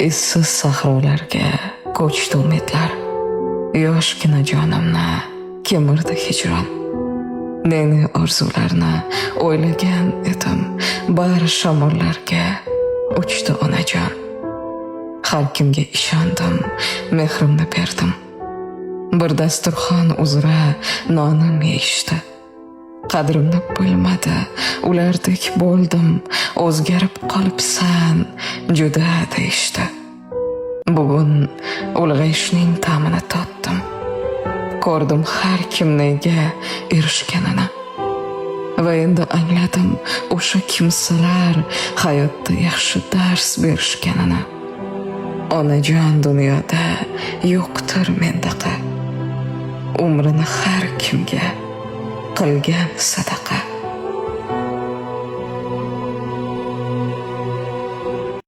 Izsiz sahrolarga ko'chdi umidlar. Yoshgina jonimni kemirdi hijron. Ne-ne orzularni o'ylagan edim, bari shamollarga uchdi, onajon. Har kimga ishondim, mehrimni berdim. Bir dasturxon uzra nonim yeyishdi. Qadrimni bilmadi, ulardek bo'ldim, o'zgarib qolibsan juda, deyishdi. Bugun ulg'ayishning ta'mini totdim. Ko'rdim har kim nega erishganini. Va endi angladim o'sha kimsalar hayotda yaxshi dars berishganini. Onajon, dunyoda yo'qdir mendaqa. Umrini har kimga qilgan sadaqa.